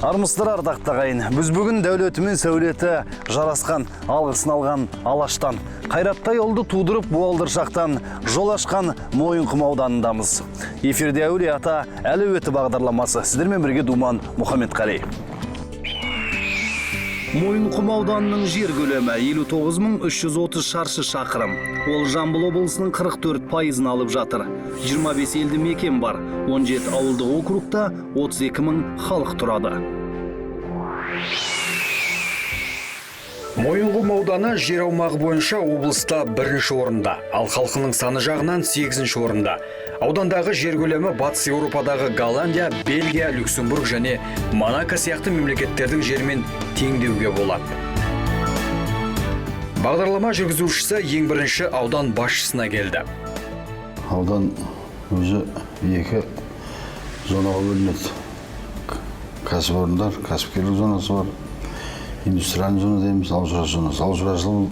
Армысыздар, ардақты ағайын. Біз бүгін дәулеті мен сәулеті жарасқан, алғысын алған Алаштан, қайраттай ұлды тудырып, буалдыршақтан жол ашқан Мойынқұм ауданындамыз. Эфирде «Әулие Ата әлеуеті» бағдарламасы. Сіздермен бірге Думан Мұхаммедқали. Мойынқұм ауданының жер көлемі 59 330 шаршы шақырым. Ол Жамбыл облысының 44%-ын алып жатыр. 25 елді мекен бар. 17 ауылдық округта 32 мың халық тұрады. Мойынқұм ауданы жер аумағы бойынша облыста бірінші орында, ал халқының саны жағынан сегізінші орында. Аудандағы жер көлемі Батыс Еуропадағы Голландия, Бельгия, Люксембург және Монако сияқты мемлекеттердің жерімен теңдеуге болады. Бағдарлама жүргізушісі ең бірінші аудан басшысына келді. Аудан өзі екі зонаға бөлінеді. Кәсіпорындар, кәсіпкерлік зонасы бар, индустриальный зона дейміз, ауыл шаруашылығы зонасы. Ауыл шаруашылығы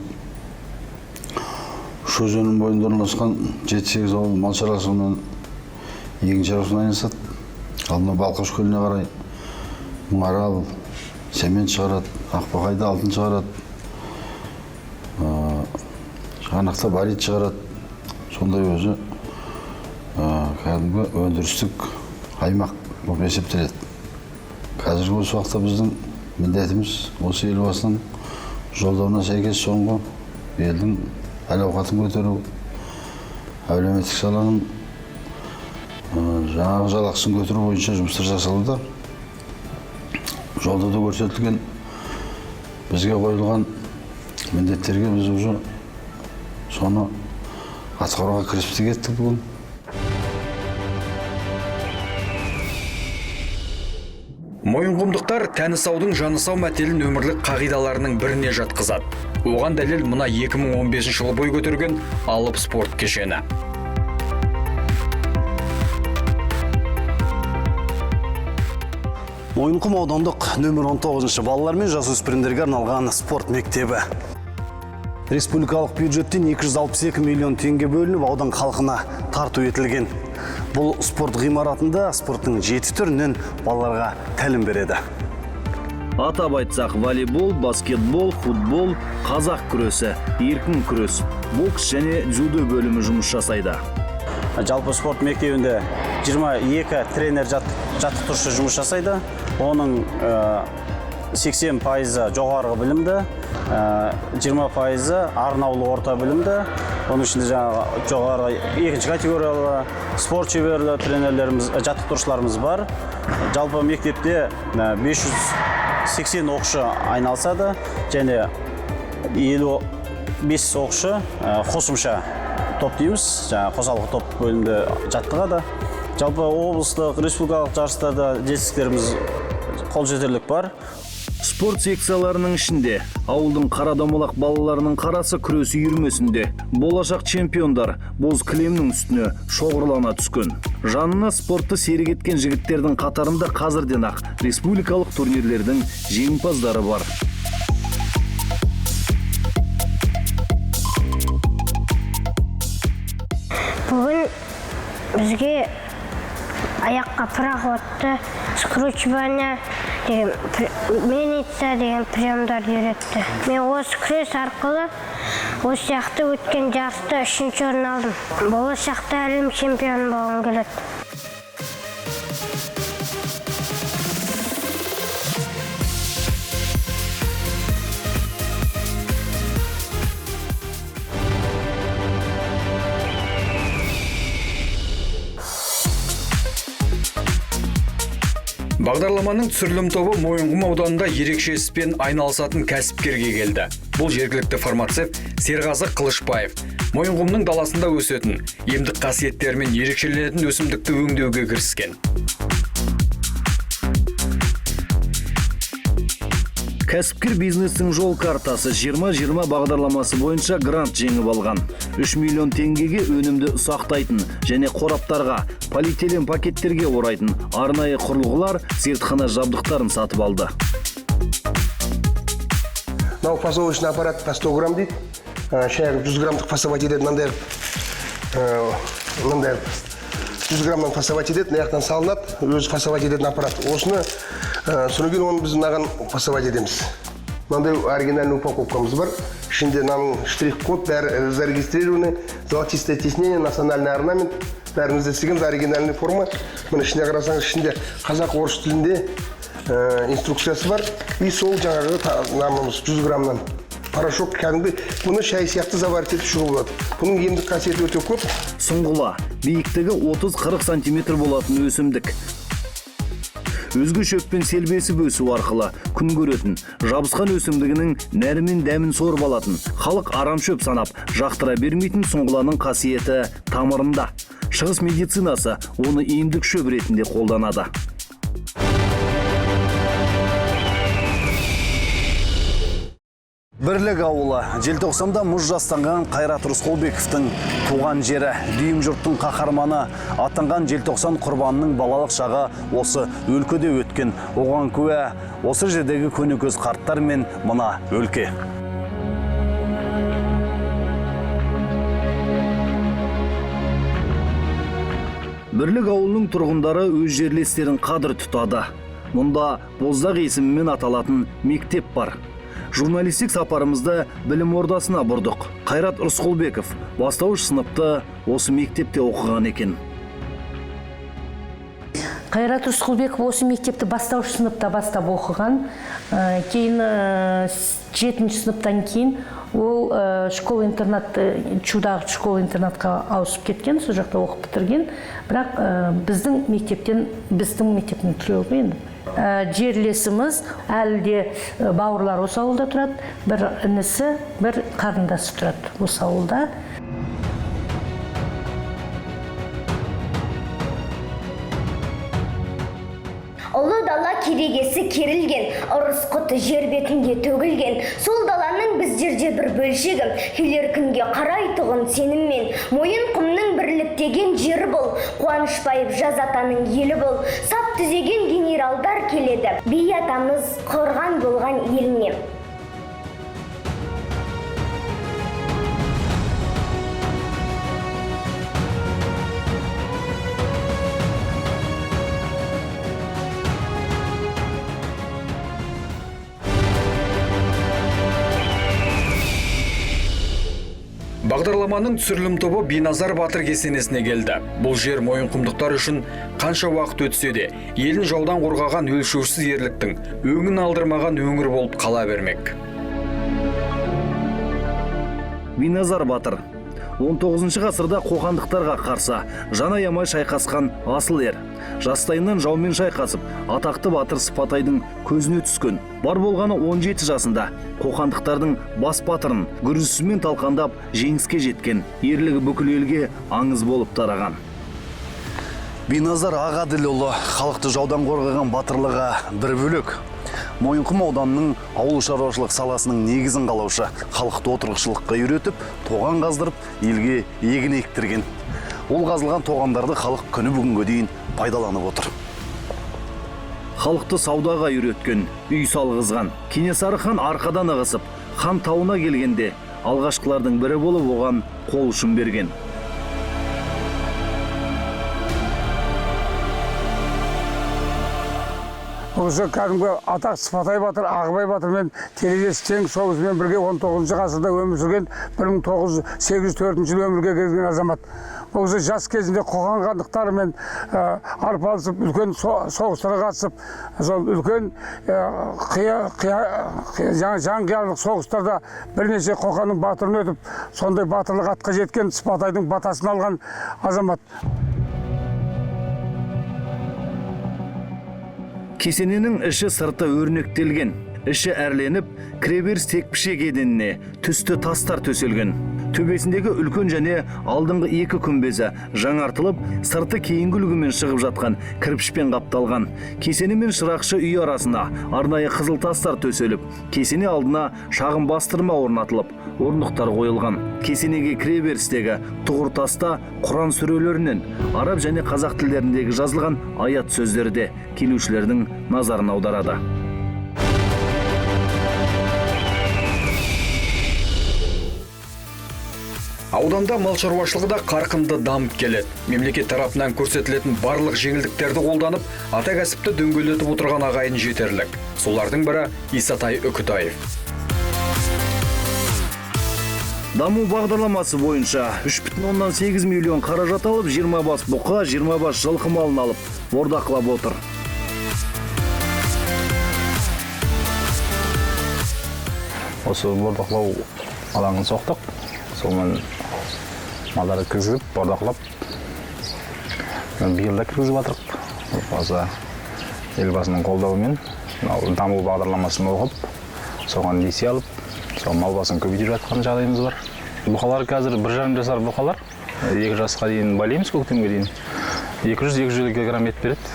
Шу өзенінің бойында орналасқан жеті сегіз ауыл мал шаруашылығымен, егін шаруашылығымен айналысады. Ал мына Балқаш көліне қарай Мыңарал цемент шығарады, Ақбақайда алтын шығарады, Шығанақта барит шығарады. Сондай өзі кәдімгі өндірістік аймақ болып есептеледі. Қазіргі осы уақытта біздің міндетіміз осы Елбасының жолдауына сәйкес соңғы елдің әл ауқатын көтеру, әлеуметтік саланың жаңағы жалақысын көтеру бойынша жұмыстар жасалуда. Жолдауда көрсетілген бізге қойылған міндеттерге біз уже соны атқаруға кірісіп те кеттік бүгін. Мойынқұмдықтар тәні саудың жаны сау мәтелін өмірлік қағидаларының біріне жатқызады. Оған дәлел мына 2015 жылы бой көтерген алып спорт кешені. Мойынқұм аудандық нөмір 19 балалар мен жасөспірімдерге арналған спорт мектебі. Республикалық бюджеттен 262 миллион теңге бөлініп, аудан халқына тарту етілген. Бұл спорт ғимаратында спорттың жеті түрінен балаларға тәлім береді. Атап айтсақ, волейбол, баскетбол, футбол, қазақ күресі, еркін күрес, бокс және дзюдо бөлімі жұмыс жасайды. Жалпы спорт мектебінде 22 тренер жаттықтырушы жұмыс жасайды. Оның 80%-ы жоғарғы білімді, 20%-ы арнаулы орта білімді. Оның ішінде жаңағы жоғарғы екінші категориялы спорт шеберлі тренерлеріміз, жаттықтырушыларымыз бар. Жалпы мектепте 580 оқушы айналысады және 55 оқушы қосымша топ дейміз, жаңағы қосалқы топ бөлімде жаттығады. Жалпы облыстық, республикалық жарыстарда жетістіктеріміз қол жетерлік бар. Спорт секцияларының ішінде ауылдың қара домалақ балаларының қарасы күрес үйірмесінде. Болашақ чемпиондар боз кілемнің үстіне шоғырлана түскен. Жанына спортты серік еткен жігіттердің қатарында қазірден ақ республикалық турнирлердің жеңімпаздары бар. Бүгін бізге аяққа проходты, скручивание деген, мельница деген приемдарды үйретті. Мен осы күрес арқылы осы сияқты өткен жарыста үшінші орын алдым. Болашақта әлем чемпионы болғым келеді. Бағдарламаның түсірілім тобы Мойынқұм ауданында ерекше іспен айналысатын кәсіпкерге келді. Бұл жергілікті фармацевт Серғазы Қылышбаев. Мойынқұмның даласында өсетін, емдік қасиеттерімен ерекшеленетін өсімдікті өңдеуге кіріскен. Кәсіпкер бизнестің жол картасы 20-20 бағдарламасы бойынша грант жеңіп алған. 3 миллион теңгеге өнімді ұсақтайтын және қораптарға, полиэтилен пакеттерге орайтын арнайы құрылғылар, зертхана жабдықтарын сатып алды. Мынау фасовочный аппарат по 100 грамм дейді. Шай 100 граммдық фасовать етеді, мынандай қылып. Мынандай қылып. 100 граммнан фасовать етеді, мына жақтан салынады, өзі фасовать ететін аппарат. Осыны содан кейін оны біз мынаған фасовать етеміз. Мынандай оригинальный упаковкамыз бар. Ішінде мынаның штрих-код, бәрі зарегистрированный, золотистое тиснение, национальный орнамент. Бәріміз де істегенбіз, оригинальный форма. Міне, ішіне қарасаңыз, ішінде қазақ, орыс тілінде инструкциясы бар. И сол жаңағы нанымыз 100 граммнан. Порошок кәдімгі, бұны шай сияқты заварить етіп ішуге болады. Бұның емдік қасиеті өте көп. Сұңғыла биіктігі 30-40 сантиметр болатын өсімдік. Өзге шөппен селбесіп өсу арқылы күн көретін, жабысқан өсімдігінің нәрі мен дәмін сорып алатын, халық арам шөп санап жақтыра бермейтін сұңғыланың қасиеті тамырында. Шығыс медицинасы оны емдік шөп ретінде қолданады. Бірлік ауылы желтоқсанда мұз жастанған Қайрат Рысқұлбековтің туған жері, дүйім жұрттың қаһарманы атанған Желтоқсан құрбанының балалық шағы осы өлкеде өткен. Оған куә осы жердегі көнекөз қарттар мен мына өлке. Бірлік ауылының тұрғындары өз жерлестерін қадір тұтады. Мұнда Боздақ есімімен аталатын мектеп бар. Журналистік сапарымызды білім ордасына бұрдық. Қайрат Рысқұлбеков бастауыш сыныпты осы мектепте оқыған екен. Қайрат Рысқұлбеков осы мектепті бастауыш сыныпта бастап оқыған. Кейін 7-ші сыныптан кейін ол школа-интернат, Чудағы школа-интернатқа ауысып кеткен, сол жақта оқып бітірген. Бірақ біздің мектептен, біздің мектептің түлегі енді. Жерлесіміз, әлі де бауырлар осы ауылда тұрады, бір інісі, бір қарындасы тұрады осы ауылда. Ұлы дала керегесі керілген, ырыс құты жер бетінде төгілген. Сол даланың біздерде бір бөлшегі, келер күнге қарайтұғын сеніммен. Мойын құмның бірліктеген жері бұл, Қуанышбаев жаз атаның елі бұл. Сап түзеген генералдар келеді, би атамыз қорған болған еліне. Бағдарламаның түсірілім тобы Биназар батыр кесенесіне келді. Бұл жер мойынқұмдықтар үшін қанша уақыт өтсе де, елін жаудан қорғаған өлшеусіз ерліктің өңін алдырмаған өңір болып қала бермек. Биназар батыр 19 ғасырда қоқандықтарға қарсы жан аямай шайқасқан асыл ер. Жастайынан жаумен шайқасып, атақты батыр Сыпатайдың көзіне түскен. Бар болғаны 17 жасында қоқандықтардың бас батырын гүрзісімен талқандап жеңіске жеткен. Ерлігі бүкіл елге аңыз болып тараған. Биназар Ағаділұлы халықты жаудан қорғаған батырлығы бір бөлек. Мойынқұм ауданының ауыл шаруашылық саласының негізін қалаушы, халықты отырықшылыққа үйретіп, тоған қаздырып, елге егін ектірген. Ол қазылған тоғандарды халық күні бүгінге дейін пайдаланып отыр. Халықты саудаға үйреткен, үй салғызған. Кенесары хан арқадан ығысып, хан тауына келгенде алғашқылардың бірі болып оған қол ұшын берген. Осы кәдімгі атақ Сыпатай батыр, Ағыбай батырмен терезесі тең сол кісімен бірге 19 ғасырда өмір сүрген, 1904 жылы өмірге келген азамат. Бұл кісі жас кезінде Қоқан хандықтарымен арпалысып, үлкен соғыстарға қатысып, сол үлкен жанқиярлық соғыстарда бірнеше Қоқанның батырын өтіп, сондай батырлық атқа жеткен, Сыпатайдың батасын алған азамат. Кесененің іші сырты өрнектелген, іші әрленіп, кіреберіс текпішек еденіне түсті тастар төселген. Төбесіндегі үлкен және алдыңғы екі күмбезі жаңартылып, сырты кейінгі үлгімен шығып жатқан кірпішпен қапталған. Кесене мен шырақшы үй арасына арнайы қызыл тастар төселіп, кесене алдына шағын бастырма орнатылып, орындықтар қойылған. Кесенеге кіреберістегі тұғыр таста Құран сүрелерінен араб және қазақ тілдеріндегі жазылған аят сөздері де келушілердің назарын аударады. Ауданда мал шаруашылығы да қарқынды дамып келеді. Мемлекет тарапынан көрсетілетін барлық жеңілдіктерді қолданып, ата кәсіпті дөңгелетіп отырған ағайын жетерлік. Солардың бірі Исатай Үкітаев. Даму бағдарламасы бойынша 3,8 миллион қаражат алып, 20 бас бұқа, 20 бас жылқы малын алып, бордақылап отыр. Осы бордақылау алаңын соқтық. Сонымен малдарды кіргізіп, бордақылап, биыл да кіргізіп жатырық. Осы Елбасының қолдауымен даму бағдарламасын оқып, соған несие алып, сол мал басын көбейтіп жатқан жағдайымыз бар. Бұқалар қазір 1,5 жасар бұқалар, 2 жасқа дейін байлаймыз, көктемге дейін. 200-250 килограмм ет береді.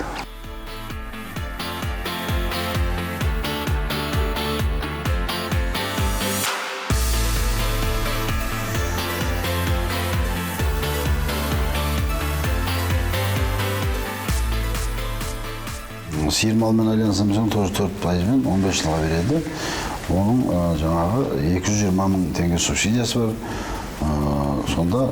Сиыр малмен айналысам тоже 4%-мен 15 жылға береді. Оның жаңағы 220 мың теңге субсидиясы бар. Сонда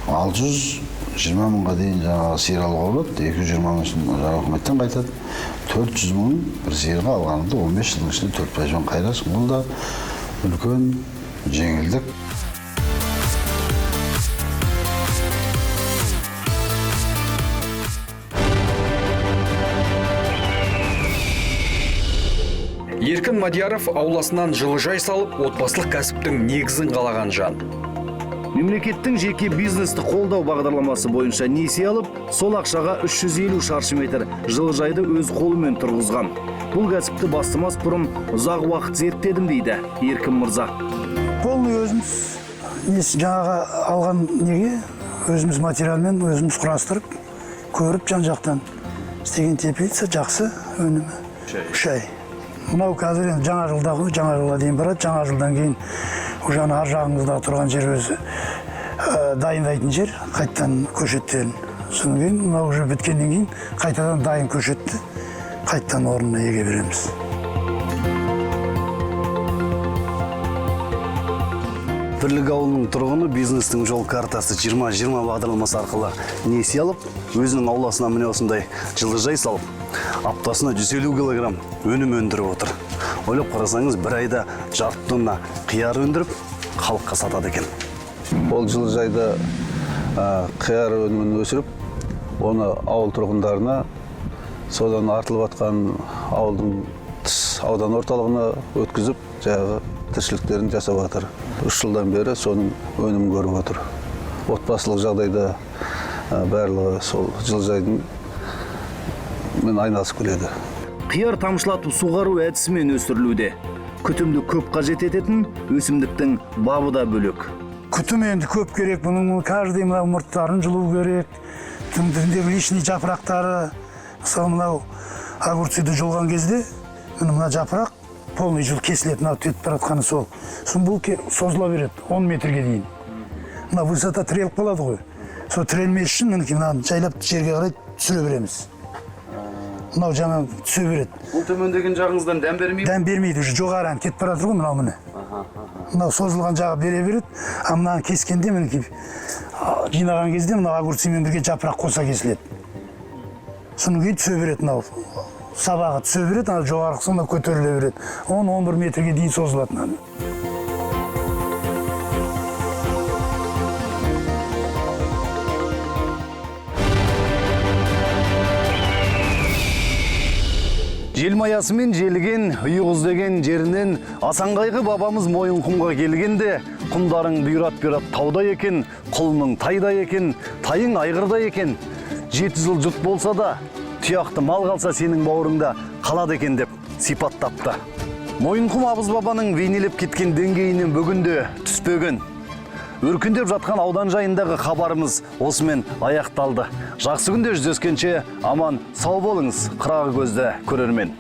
620 мыңға дейін жаңағы сиыр алуға болады. 220 мың жаңағы үкіметтен қайтады. 400 мың бір сиырға алғаныңда 15 жылдың ішінде 4%-мен қайырасың. Бұл да үлкен жеңілдік. Еркін Мадияров ауласынан жылыжай салып, отбасылық кәсіптің негізін қалаған жан. Мемлекеттің жеке бизнесті қолдау бағдарламасы бойынша несие алып, сол ақшаға 350 шаршы метр жылыжайды өз қолымен тұрғызған. Бұл кәсіпті бастамас бұрын ұзақ уақыт зерттедім дейді Еркін мырза. Полный өзіміз жаңағы алған неге өзіміз материалмен өзіміз құрастырып, көріп жан-жақтан істеген теплица жақсы өнімі. 3 ай. Мынау қазір енді жаңа жылдағы, жаңа жылға дейін барады, жаңа жылдан кейін уже ар жағыңызда тұрған жер өзі дайындайтын жер, қайтадан көшеттерін. Содан кейін мынау уже біткеннен кейін қайтадан дайын көшетті қайтадан орнына еге береміз. Бірлік ауылының тұрғыны бизнестің жол картасы 20-20 бағдарламасы арқылы несие алып, өзінің ауласына міне осындай жылыжай салып, аптасына 150 килограмм өнім өндіріп отыр. Ойлап қарасаңыз, бір айда жарты тонна қияр өндіріп, халыққа сатады екен. Ол жылыжайда қияр өнімін өсіріп, оны ауыл тұрғындарына, содан артылып атқан ауылдың тыс аудан орталығына өткізіп, жаңағы тіршіліктерін жасап жатыр. 3 жылдан бері соның өнімін көріп отыр. Отбасылық жағдайда барлығы сол жылыжайдың мен айналысып келеді. Қияр тамшылатып суғару әдісімен өсірілуде. Күтімді көп қажет ететін өсімдіктің бабы да бөлек. Күтім енді көп керек. Бұның каждый мынау мұрттарын жұлу керек. Түндегі лишний жапырақтары. Мысалы мынау огурцыды жұлған кезде мына жапырақ полный жұл кесіледі, мынау кетіп бара жатқаны сол. Сосын бұл созыла береді 10 метрге дейін. Мына высота тіреліп қалады ғой. Сол тірелмес үшін мінекей мынаны жайлап жерге қарай түсіре береміз. Мынау жаңа түсе береді. Бұл төмендеген жағыңыздан дәм бермейді? Дәм бермейді, уже жоғары кетіп бара жатыр ғой мынау міне. Мынау созылған жағы бере береді, а мынаны кескенде мінекей жинаған кезде мынау огурцымен бірге жапырақ қоса кесіледі. Содан кейін түсе береді мынау. Сабағы түсе береді, ана жоғарғысы мынау көтеріле береді. 10-11 метрге дейін созылады мынаны. Желмаясымен желіген, ұйық іздеген жерінен Асанқайғы бабамыз Мойынқұмға келгенде, құмдарың бұйрат-бұйрат таудай екен, құлының тайдай екен, тайың айғырдай екен. 7 жыл жұт болса да, тұяқты мал қалса сенің бауырыңда қалады екен деп сипаттапты. Мойынқұм абыз бабаның бейнелеп кеткен деңгейінен бүгінде түспеген. Өркендеп жатқан аудан жайындағы хабарымыз осымен аяқталды. Жақсы күнде жүздескенше аман сау болыңыз, қырағы көзді көрермен.